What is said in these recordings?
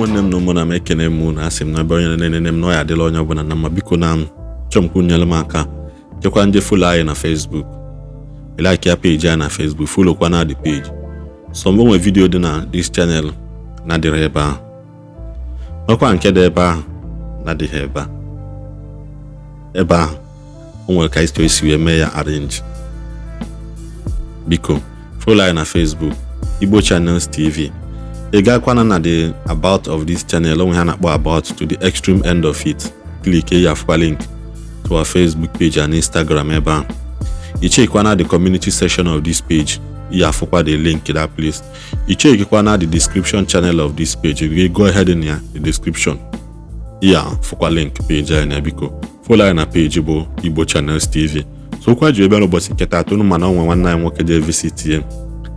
Ụmụnne m na ụmụnna m, ekene m unu. Asị m na ebe onye na-enene m na ọ ya adịla onye ọbụla na mma. Biko na m chọọ m ka unu nyere m aka jekwa nje follow anyị na Facebook, like ya page anyị na Facebook, follow kwa na the page. So mgbe nwe video dị na this channel na-adịrị ebe ahụ, nwekwa nke dị ebe ahụ na-adịghị ebe a ebe ahụ, o nwere ka anyị esi wee mee ya arrange. Biko follow anyị na Facebook, Igbo Channels TV. Ị gakwana na the about of this channel, onwe ha na-akpọ about to the extreme end of it, click ya, afụkwa link to our Facebook page and Instagram ebe ahụ. I checkwana the community section of this page, ya afụkwa the link that place. I checkwana the description channel of this page, you go ahead in ya the description, ya fụkwa link page anyị na. Biko follow anyị na page bụ Igbo Channels TV. So okwu ji ebe n'ụbọchị nke taata unu, mana onwe nwanne anyị nwoke jee visit ye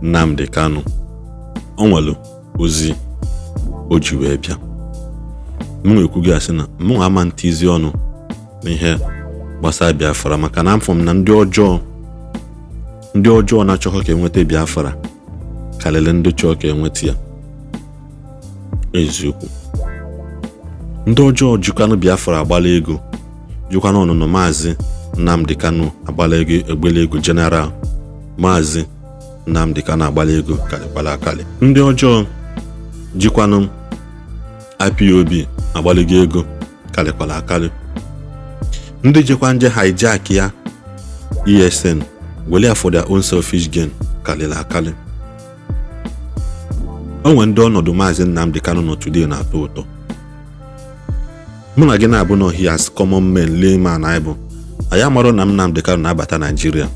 Nnamdi Kanu, o nwere ozi o ji wee bịa. M nwekwu gị asị na mụ ama ntizi ọnụ n'ihe gbasara Biafra, maka na afọ m na ndị ọjọọ, ndị ọjọọ na-achọghọ ka enweta Biafra karịrị ndị chọọ ka enweta ya. Eziokwu, ndị ọjọọ jikwanụ Biafra agbala ego, jikwanụ ọnụnọ Maazị Nnamdi Kanu agbala ego, egbela ego General Maazị Nnamdi Kanu agbala ego karịkwara akarị. Ndị ọjọọ jikwanụ IPOB agbaligo ego karịkwara akarị. Ndị jikwa nje hijack ya ESN were ya for their own selfish gain karịrị akarị. O nwere ndị ọnọdụ Maazị Nnamdi Kanu nọ today na-atọ ụtọ. Mụ na gị na-abụ nọ here as common men, layman anyị bụ, anyị amarọ na Nnamdi Kanu na-abata Naijiria.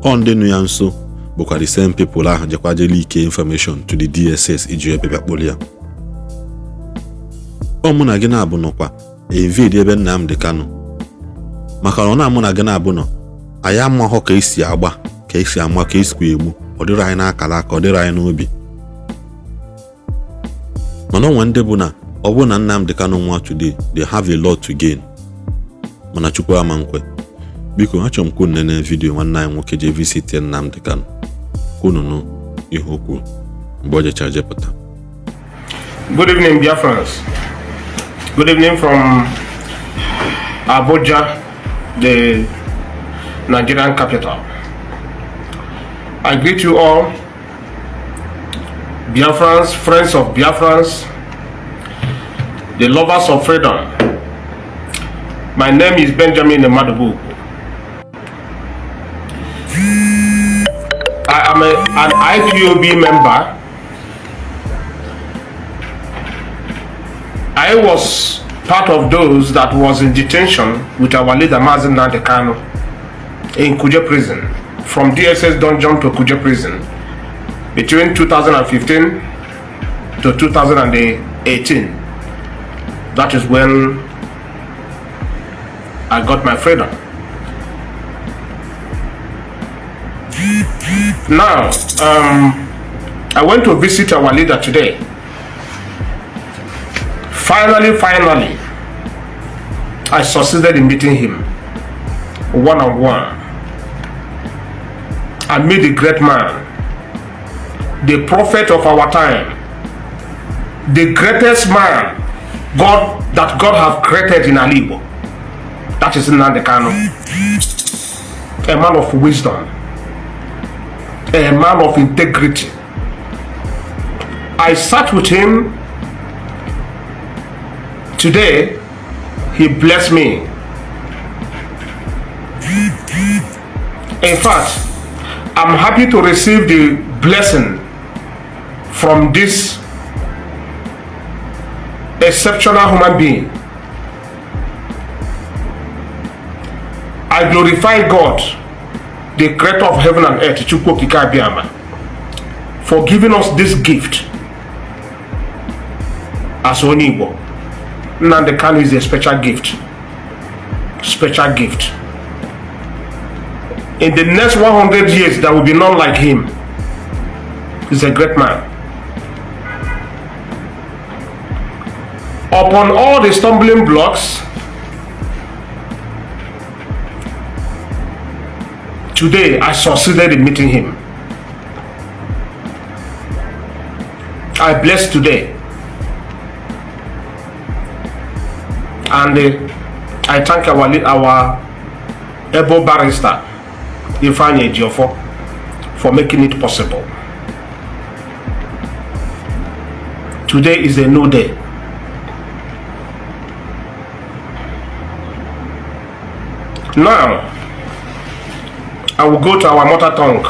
Ọ ndị nụ ya nso bụkwa the same people ahụ jekwa je leak information to the DSS iji ebe bịa kpụrụ ya. Ọ mụ na gị na-abụ nọkwa invade ebe Nnamdi Kanu, maka na ọ na-amụ na gị na-abụ nọ, anyị amahọ ka esi agba, ka esi ama, ka esikwa egbu. Ọ dịrị anyị n'akara aka, ọ dịrị anyị n'obi. Mana onwe ndị bụ na ọ bụrụ na Nnamdi Kanu nwa today, they have a lot to gain, mana Chukwu ama nkwe. Biko achọrọ m ka unu nene video nwanne anyị nwoke jee visit Nnamdi Kanu, ka unu nụ ihe o kwuru mgbe o jechara jepụta. Good evening, Biafrans. Good evening from Abuja, the Nigerian capital. I greet you all, Biafrans, friends of Biafrans, the lovers of freedom. My name is Benjamin Madubu. I am an IPOB member. I was part of those that was in detention with our leader Mazi Nnamdi Kanu in Kuje prison, from DSS dungeon to Kuje prison between 2015 to 2018. That is when I got my freedom. Now, I went to visit our leader today. Finally, finally, I succeeded in meeting him one on one. I meet the great man, the prophet of our time, the greatest man God that God have created in Alaigbo. That is Nnamdi Kanu. A man of wisdom, a man of integrity. I sat with him today. He blessed me. In fact, I'm happy to receive the blessing from this exceptional human being. I glorify God, the creator of heaven and earth, Chukwu Okike Abiama, for giving us this gift as onye Igbo. Nnamdi Kanu is a special gift. Special gift. In the next 100 years, there will be none like him. He's a great man. Upon all the stumbling blocks, today I succeeded in meeting him. I bless today. And I thank our able barrister Ifeanyi Ejiofor for making it possible. Today is a new day. Now, I will go to our mother tongue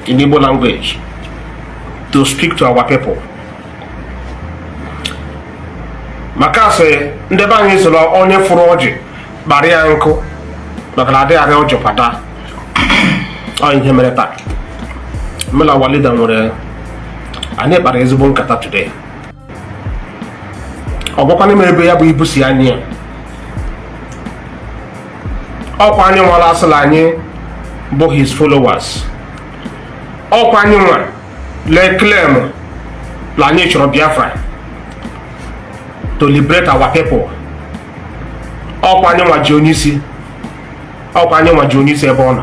in Igbo language to speak to our people. Maka sị ndị be anyị soro onye fụrụ ọjị kpara ya nkụ, maka na adịghị arị ọjị kwada. Ọ ihe mere taa mụ na our leader nwere, anyị kpara ezigbo nkata today. Ọ gwakwana m ebe ya bụ ibu si anyị ya. Ọkwa anyị nwara asịla anyị bụ his followers, ọkwa anyị nwa lee claim la anyị chọrọ Biafra to liberate our people, ọkwa anyị nwa ji onye isi, ọkwa anyị nwa ji onye isi ebe ọ nọ,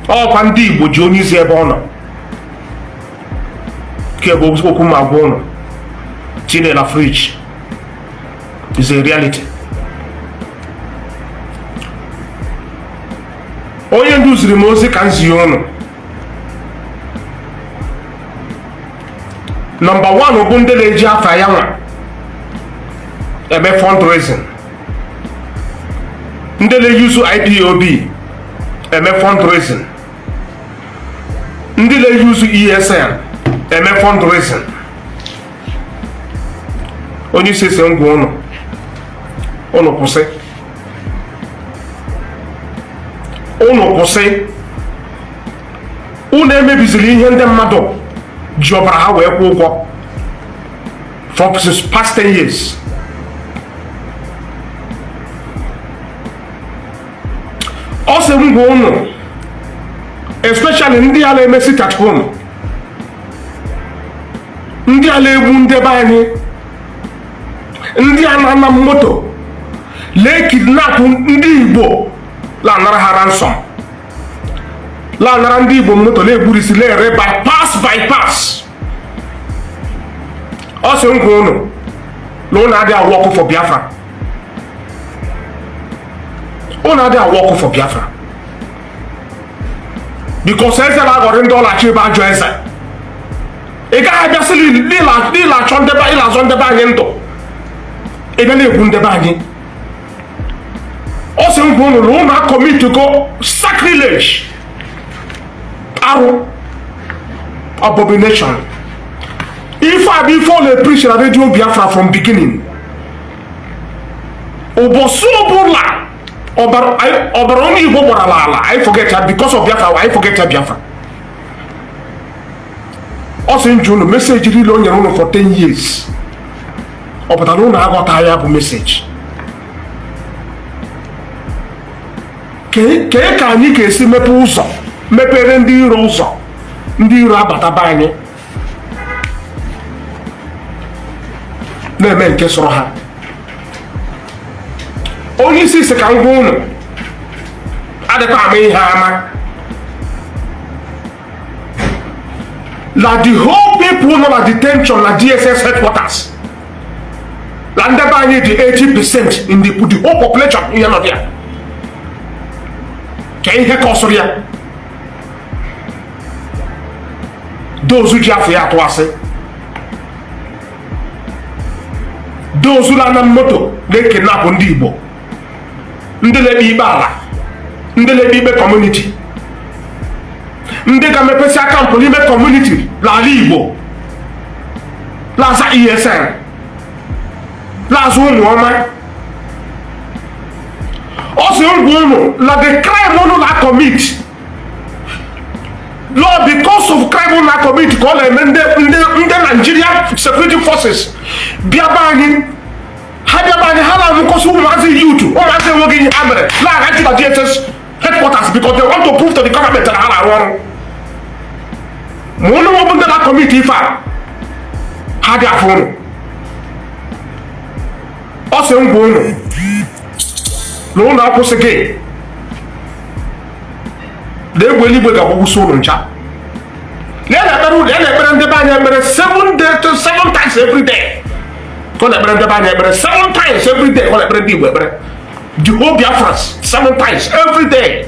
ọkwa ndị Igbo ji onye isi ebe ọ nọ. Nke bụ okwu ma gwa ụnụ tinye na fridge is a reality. Onye ndu ziri m ozi ka m zie ụnụ. Number 1 bụ ndị na-eji afa ya nwa eme fundraising, ndị na-eyuzu IPOB eme fundraising, ndị na-eyuzu ESN eme fundraising. Onye isi si ngwa ụnụ, ụnụ kwụsị, ụnụ kwụsị, ụnụ emebiziri ihe ndị mmadụ ji ọbara ha wee kwụ ụgwọ for since past 10 years. Ọ sị m gwa ụnụ, especially ndị a na-eme sit at home, ndị a na-egbu ndị be anyị, ndị a na-ana moto lee kidnap ndị Igbo, lanara ha ransom, lanara ndị Igbo moto, na-egburisi, na-ere bypass bypass. Ọ sị m gwa ụnụ na ụnụ adịghị awụ ọkụ for Biafra, ụnụ adịghị awụ ọkụ for Biafra, because eze na-aghọrị ndị ọlachi ebe ajọ eze. Ị gaghị abịasị n'ịla achọ ndebe, ịla azọ ndebe anyị ndụ, ị bịa na-egbu ndebe anyị. Ọ sị m gwa ụnụ na ụnụ a-commit-go sacrilege, arụ, abomination. Ife a bụ ife ọ na-epreach na Radio Biafra from beginning. Ụbọchị ọbụla ọbara onye Igbo gbarala ala, anyị forget ya because of Biafra, anyị forget ya Biafra. Ọ sị nju unu message niile o nyere unu for 10 years, ọ pụtara unu aghọta ya bụ message. Kee ka anyị ga-esi mepe ụzọ, mepere ndị iro ụzọ, ndị iro abata be anyị na-eme nke sọrọ ha? Onye isi si ka m gwa unu, adịkwa ama ihe ama na the whole people nọ na detention na DSS headquarters na ndebe anyị dị 80% in the whole population. Ihe nọ there ka ihe kọsụrụ ya, dozu ji afọ ya atụ asị, dozu na moto na-ekidnapụ ndị Igbo, ndị na-ekpe ikpe ala, ndị na-ekpe ikpe community, ndị ga-emepesi akaụntụ n'ime community n'ala Igbo, laza ESN, laza ụmụ ọma. Ọ sị ngwa ụnụ na the crime ụnụ na commit law, because of crime ụnụ na commit ka ọ na-eme ndị Nigeria security forces bịaba anyị, ha bịaba anyị, ha na-amụkọsị ụmụazị youth, ụmụazị enweghị ihe ha mere, laghachi na DSS headquarters because they want to prove to the government na ha na-arụ ọrụ. Ma ụnụ bụ ndị na-commit ife a, ha dị afọ ụnụ. Ọ sị ngwa ụnụ na ụnụ akwụsịghị na egbe eluigwe ga-agbagbusi ụnụ ncha. Lee na ekpere, lee na ekpere ndị be anyị ekpere 7 day to 7 times every day. Ka ọ na-ekpere ndị be anyị ekpere seven times every day. Ka ọ na-ekpere ndị Igbo ekpere, the whole Biafrans, seven times every day.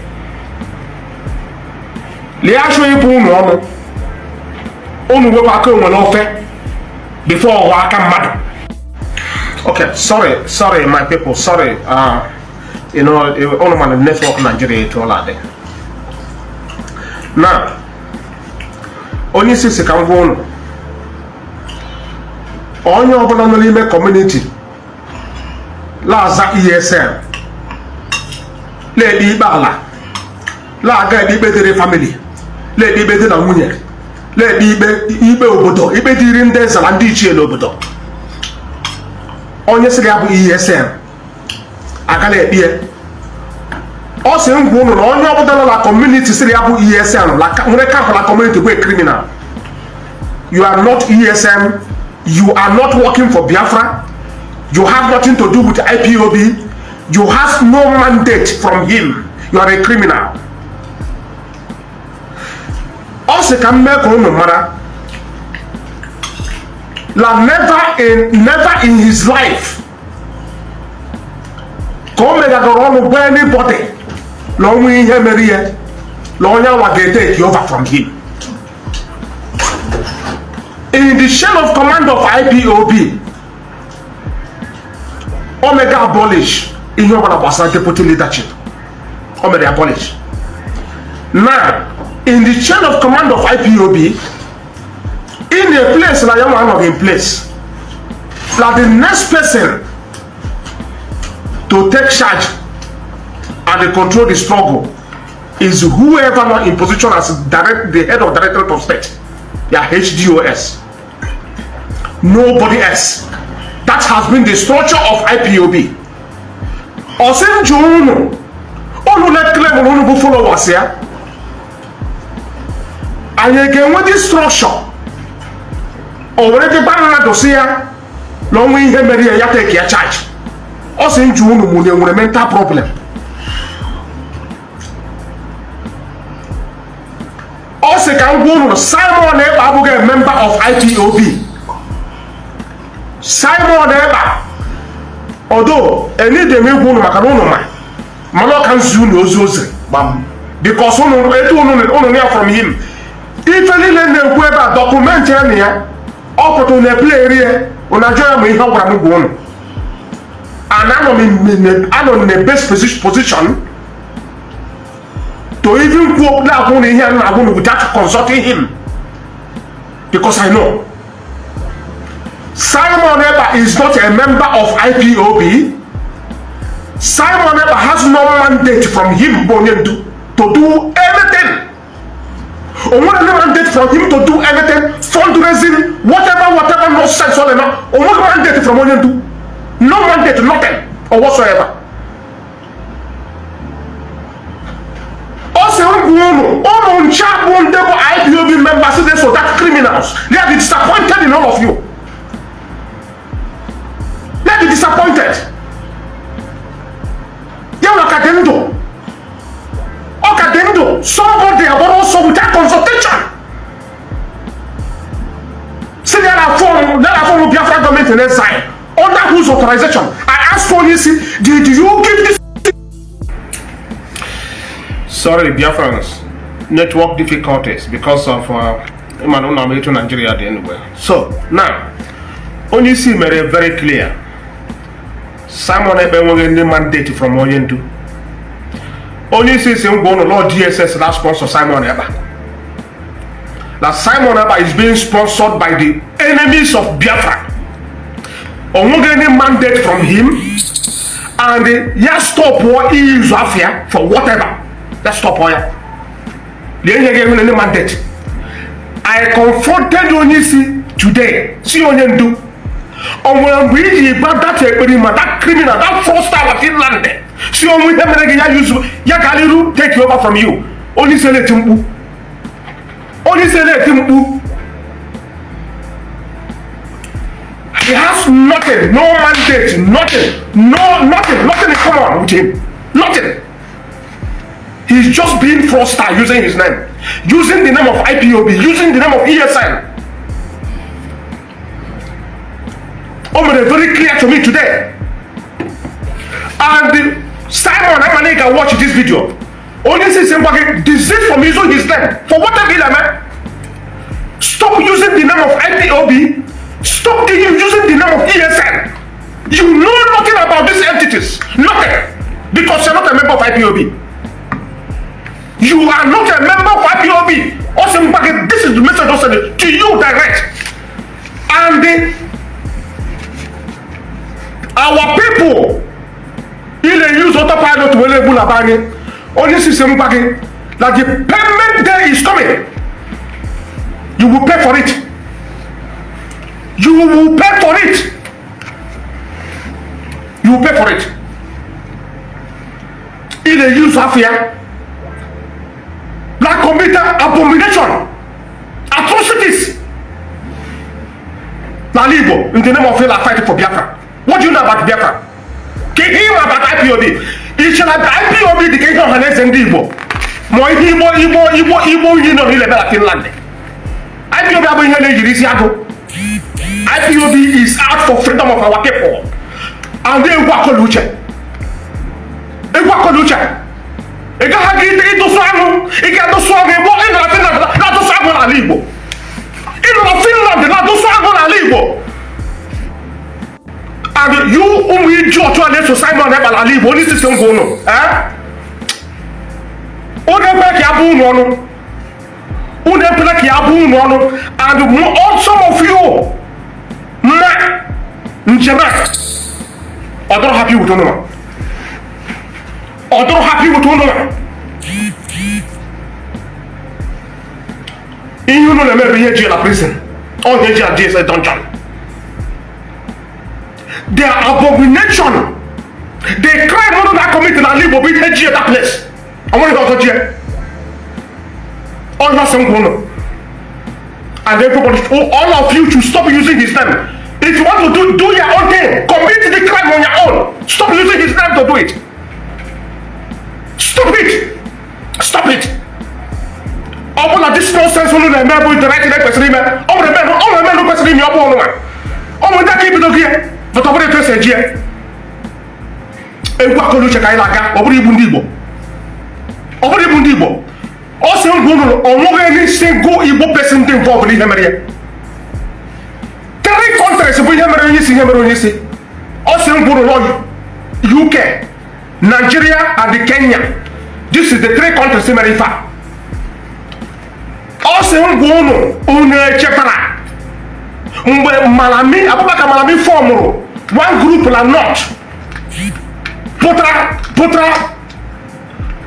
Lee, achọ ịbụ unu ọnụ, unu wepụ aka onwe n'ofe before ọghọ aka mmadụ. Okay, sorry, sorry, my people, sorry. Unu mana network Nigeria etuola adị. Na onye isi si ka m gwa unu, onye ọbụla nọ n'ime community la-aza ESN, na-ekpe ikpe ala, na-aga ekpe ikpe dịrị family, na-ekpe ikpe dị na nwunye, na-ekpe ikpe ikpe obodo, ikpe dịrị ndị eze na ndị ichie n'obodo, onye sịrị ya bụ ESN agala ekpe ya. Ọ sị m gwa unu na onye ọbụla nọ na community sịrị ya bụ ESN nwere camp na community bụ a criminal. You are not ESN. You are not working for Biafra. You have nothing to do with IPOB. You have no mandate from him. You are a criminal. Ọ sị ka m mee ka unu mara la never in his life ka o megagoro ọnụ gwa anybody na onwe ihe mere ihe na onye anwa ga-etake over from him in the chain of command of IPOB. O mega abolish ihe ọbụla gbasara deputy leadership. O mere abolish. Now, in the chain of command of IPOB, in a place na ya nwa anọghị in place, na the next person to take charge and control the struggle is whoever not in position as direct, the head of Directorate of State, their HDOS. Nobody else. That has been the structure of IPOB. Ọ sị m jụọ unu, unu na-claim na unu bụ followers ya, anyị ga-enwe dị structure o were dịba mmadụ si ya na ọnwa ihe mere ya, ya take ya charge? Ọ sị m jụọ unu, mụ na enwere mental problem? Ọ sị ka m gwa unu, Simon Ekpa abụghị a member of IPOB. Simon Ekpa odo enide m igwa unu maka na unu ma mana ọ ka nzi unu ozi oziri Gbam. Because unu etu unu ya from him, ife niile na-ekwu ebe a, document ya na ya ọ pụta, unu eplay rie, unu ajụ ya ma ihe ọ gwara m gwa unu. And anọ m in a best position to even kwuo na-agwa unu ihe a na-agwa unu without consulting him, because I know Simon Ekpa is not a member of IPOB. Simon Ekpa has no mandate from him, bụ onye ndu, to do anything. O nwere no mandate from him to do anything, fundraising, whatever, whatever nonsense ọ na-eme. O nweghị mandate from onye ndu, no mandate, nothing or whatsoever. Ọ sị m gwa unu, unu ncha bụ ndị bụ IPOB members dey so that criminals, they are disappointed in all of you. They are disappointed. Ya nwa ka dị ndụ, ọ ka dị ndụ. Somebody agbara ọsọ without consultation si ya na form, ya na form Biafra government in exile, under whose authorization? I ask onye isi, did you give this? Sorry, Biafrans, network difficulties because of ịma na ụlọ etu Nigeria dị anyway. So now, onye isi mere very clear, Simon Ekpa enweghị ndị mandate from onye ndu. Onye isi si ngwa ụnụ lọọ DSS na sponsor Simon Ekpa, that Simon Ekpa is being sponsored by the enemies of Biafra. O nweghị any mandate from him, and ya stop use afia for whatever, ya stop ya lie ihe ga-enwe any mandate. I confronted onye isi today, si onye ndu, o nwere mgbe iji gba that ekperima, that criminal, that fraudster na Finland, si onwe ihe mere gị, ya use ya galiru take over from you? Onye isi na-eti mkpu, onye isi na-eti mkpu. He has nothing, no mandate, nothing, no nothing, nothing in common with him, nothing. He's just being fraudster, using his name, using the name of IPOB, using the name of ESN. O mere very clear to me today. And Simon Amaneka, watch this video. Onye isi si ngwa gị, desist from using his name for whatever ị na-eme. Stop using the name of IPOB. Stop using the name of ESN. You know nothing about these entities, nothing, because you're not a member of IPOB. You are not a member of IPOB. Ọ sị ngwa gị, this is the message I send to you direct. And our people ị na-use autopilot were egbu na be anyị, onye isi si ngwa gị that the payment day is coming. You will pay for it. You will pay for it. You will pay for it. Ị na-use afọ ya na commit abomination, atrocities n'ala Igbo in the name of ila fight for Biafra. What do you know about Biafra? Ka ihe ịma about IPOB? Ị chere na IPOB dị ka ihe ọha na eze ndị Igbo, ma ihe Igbo Union niile bịara Finland? IPOB abụghị ihe na-ejiri isi agụ. IPOB is out for freedom of our people. And egwu akọla uche, egwu akọla uche. Ị gaghị aga ịdụsụ anụ, ị ga-adụsụ anụ ebe ị nọ na Finland na-adụsụ agụ n'ala Igbo. Ị nọ na Finland na-adụsụ agụ n'ala Igbo. And you, ụmụ iji otu a na-eso Simon Ekpa n'ala Igbo, onye isi si ngwa ụnụ, eh? Unu ekwela ka ya bụ unu ọnụ. Unu ekwela ka ya bụ unu ọnụ. And all some of you mma njem a, ọ dọrọ happy with unu ma ọ dọrọ happy with unu ma ihe unu na-eme bụ ihe ji na prison, ọ ihe ji na DSS dungeon. Their abomination, the crime unu na-commit n'ala Igbo bụ ihe ji that place. Ọ nwere ihe ọzọ ji ya. Ọ ihe ọsọ ngwa unu. And everybody, all of you should stop using his name. If you want to do your own thing, commit the crime on your own. Stop using his name to do it. Stop it. Stop it. Ọ bụ na this nonsense unu na-eme bụ the right thing kwesịrị ime. Ọ bụrụ eme, ọ nwere eme kwesịrị ime, ọ bụ ọnụnwa. Ọ bụ ndị aka ibido gị ya, but ọ bụrụ etu esi eji ya. Egwu akọla uche ka anyị na-aga, ọ bụrụ igbu ndị Igbo. Ọ bụrụ igbu ndị Igbo. Ọ sị ngwa unu, ọ nweghị any single Igbo person dị involved n'ihe mere ya. Three countries bụ ihe mere onye isi, ihe mere onye isi. Ọ sị ngwa unu, UK, Nigeria and Kenya. This is the three countries mere ife a. Ọ sị ngwa unu, unu echetara mgbe Malami, Abubakar Malami formụrụ one group na North, pụtara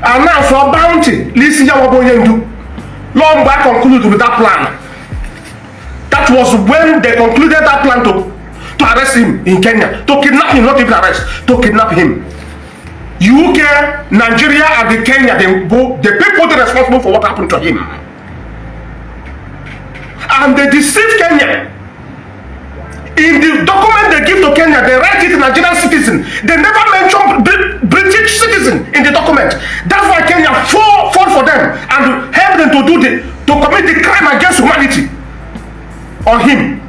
announce bounty n'isi ya bụ onye ndu lụọ. Mgbe a conclude that plan, that was when they concluded that plan to arrest him in Kenya, to kidnap him, not even arrest, to kidnap him. UK, Nigeria and the Kenya, they go, the people responsible for what happened to him. And they deceived Kenya. In the document they give to Kenya, they write it Nigerian citizen. They never mention British citizen in the document. That's why Kenya fall for them and help them to commit the crime against humanity on him.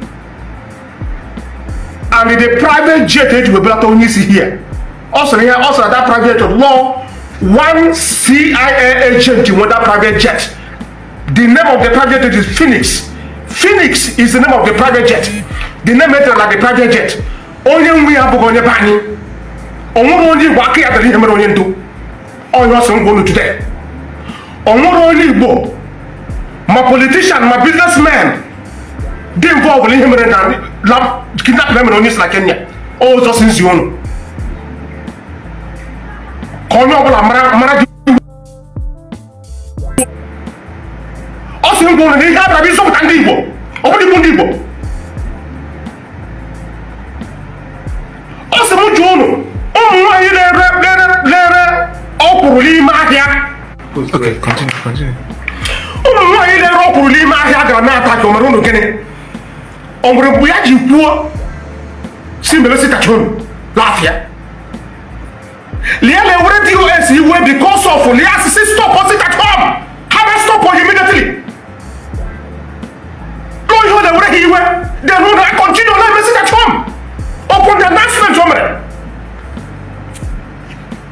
And the private jet eji webelata onye isi here. Also here, also that private jet law, one CIA agent with that private jet. The name of the private jet is Phoenix. Phoenix is the name of the private jet. The name is like the private jet. Onye nwe ya abụghị onye be anyị. O nwere onye Igbo aka ya dara ihe mere onye ndu. Onye ọsọ ngwa unu today. O nwere onye Igbo, ma politician ma businessman dị involved n'ihe mere na kidnap na mere onye isi na Kenya. Ụzọ si nzi unu. Ka onye ọbụla mara gị. Ọ sị ngwa unu na ihe abịara bụ ịzọpụta ndị Igbo, ọ bụrụ igbu ndị Igbo. Ọ sị m jụọ unu, ụmụ nwaanyị na-ere ọkwụrụ n'ime ahịa. Okay, continue, continue. Ụmụ nwaanyị na-ere ọkwụrụ n'ime ahịa gara na-ata ka o mere unu gịnị? O nwere mgbe ya ji kwuo si mere si kacha unu laafịa lie na-ewere DOS iwe because of lie asịsị stop sit at home. Ha na stop immediately. Lụọ ihe ọ na-ewere ha iwe, then unu na continue na-eme sit at home. Upon the announcement o mere,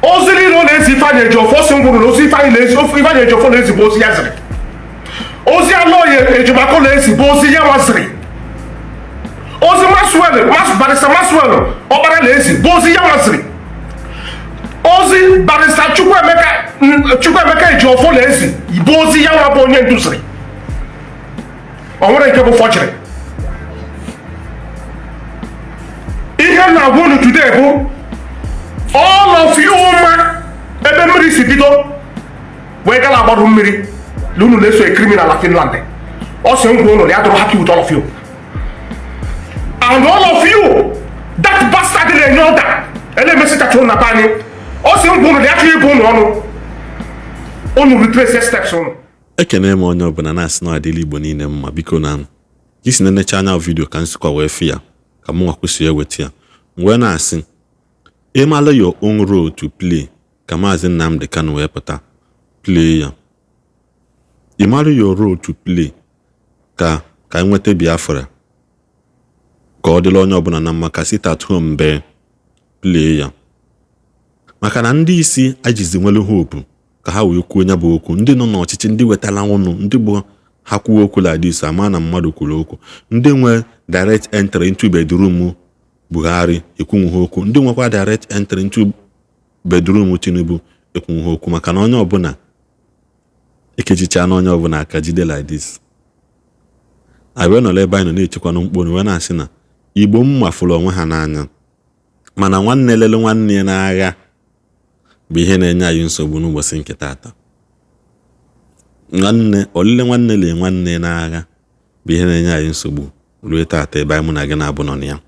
ozi niile ọ na-ezi Ifeanyị Ejiofor si ngwụrụ na ozi Ifeanyị na-ezi, Ifeanyị Ejiofor na-ezi bụ ozi ya ziri. Ozi Aloy Ejimakor na-ezi bụ ozi ya nwaziri. Ozi Maxwell, Barrister Maxwell Ọkpara na-ezi bụ ozi ya nwaziri. Ozi Barrister Chukwuemeka Ejiofor na-ezi bụ ozi ya nwa bụ onye ndu ziri. O nwere nke bụ forgery. Ihe m na-agwa unu today bụ, all of you ma ebe mmiri si bido wee gala agbarụ mmiri na unu na-eso criminal na Finland. Ọ sị ngwa unu na ya dụrụ happy with all of you, and all of you that bastard na-enye order ele-emesịchacha unu na be anyị. Ọ sị ngwa unu na ya chọrọ ịbụ unu ọnụ, unu retrace steps unu. Ekene m onye ọbụla na-asị na adịla Igbo niile mma. Biko, na isi na-enecha anya video ka nsikwa wee fị ya ka mụ nwa kwụsị eweta ya, wee na-asị ịmala your own role to play ka Maazị Nnamdi Kanu wee pụta, play ya. Ịmara your role to play ka anyị nweta Biafra, ka ọ dịla onye ọbụla na mma, ka sit at home bee, play ya, maka na ndị isi ajizi nwere hope ka ha wee kwuo ya bụ okwu. Ndị nọ n'ọchịchị, ndị wetara ụnụ, ndị bụ ha kwuo okwu like this, ama na mmadụ kwuru okwu. Ndị nwe direct entry into bedroom Buhari ekwunwughị okwu. Ndị nwekwa direct entry into bedroom Tinubu ekwunwughị okwu, maka na onye ọbụla ekechicha na onye ọbụla aka jide like this. Anyị wee nọrọ ebe anyị nọ na-echekwa mkpụrụ, wee na-asị na Igbo mma fụrụ onwe ha n'anya, mana nwanne lele nwanne ya n'agha bụ ihe na-enye anyị nsogbu n'ụbọchị nke taata. Nwanne olile nwanne lie nwanne n'agha bụ ihe na-enye anyị nsogbu ruo taata ebe anyị mụ na gị na-abụ nọ na ya,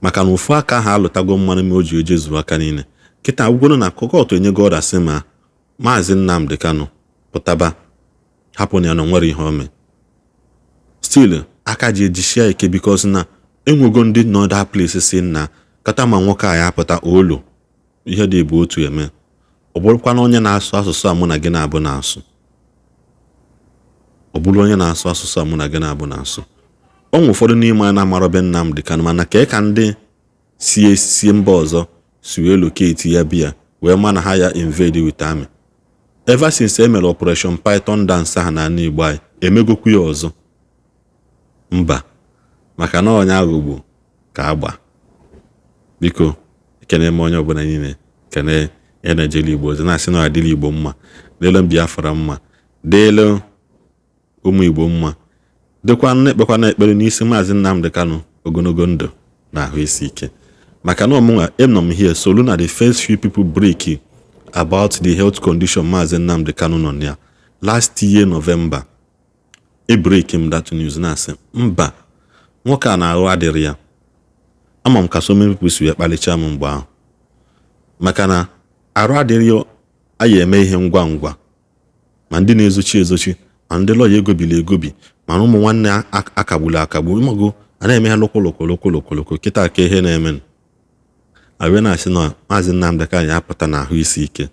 maka na ofu aka ahụ alụtago mmanụ ma o ji oje zuo aka niile. Kịta agwụgoro na court enyego order sị ma Maazị Nnamdi Kanu pụtaba, hapụ na ya na o nwere ihe o mee. Still aka ji ejisia ike, because na enwego ndị nọ that place si na kata ma nwoke a ya apụta olu ihe dị bụ otu eme. Ọ bụrụkwa na onye na-asụ asụsụ a mụ na gị na-abụ na-asụ, ọ bụrụ onye na-asụ asụsụ a mụ na gị na-abụ na-asụ, o nwe ụfọdụ n'ime anyị na-amarọ be Nnamdi Kanu, mana kee ka ndị si esi mba ọzọ si wee locate ya bịa wee ma na ha ya invade with army? Ever since e mere Operation Python Dance ahụ n'ala Igbo, anyị emegokwu ya ọzọ? Mba, maka na onye aghụgbọ ka agba. Biko, ekene m onye ọbụla niile, kene ya na-ejele Igbo ozi, na-asị na ọ adịla Igbo mma, dịlụ Biafra mma, dịlụ ụmụ Igbo mma, dịkwa na-ekpekwa na ekpere n'isi Maazị Nnamdi Kanu, ogologo ndụ na ahụ isi ike, maka na ọmụnwa enọ m here solu na the first few people break about the health condition Maazị Nnamdi Kanu nọ na ya. Last year November e break m that news, na-asị mba, nwoke a na-arụ adịrị ya. Ama m ka so many people si wee kpalicha m mgbe ahụ, maka na arụ adịrị ya. Anyị eme ihe ngwa ngwa, ma ndị na-ezochi ezochi, ma ndị lọya egobili egobi, mana ụmụ nwanne akagburu akagbu, ịmago a na-eme ha loko loko loko loko loko. Kịta ka ihe na-eme a wee na-asị na Maazị Nnamdi Kanu ya apụta na ahụ isi ike,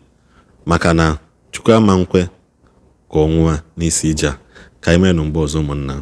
maka na Chukwu ama nkwe ka ọ nwụọ n'isi ije a. Ka anyị mee nụ mgbe ọzọ, ụmụnna.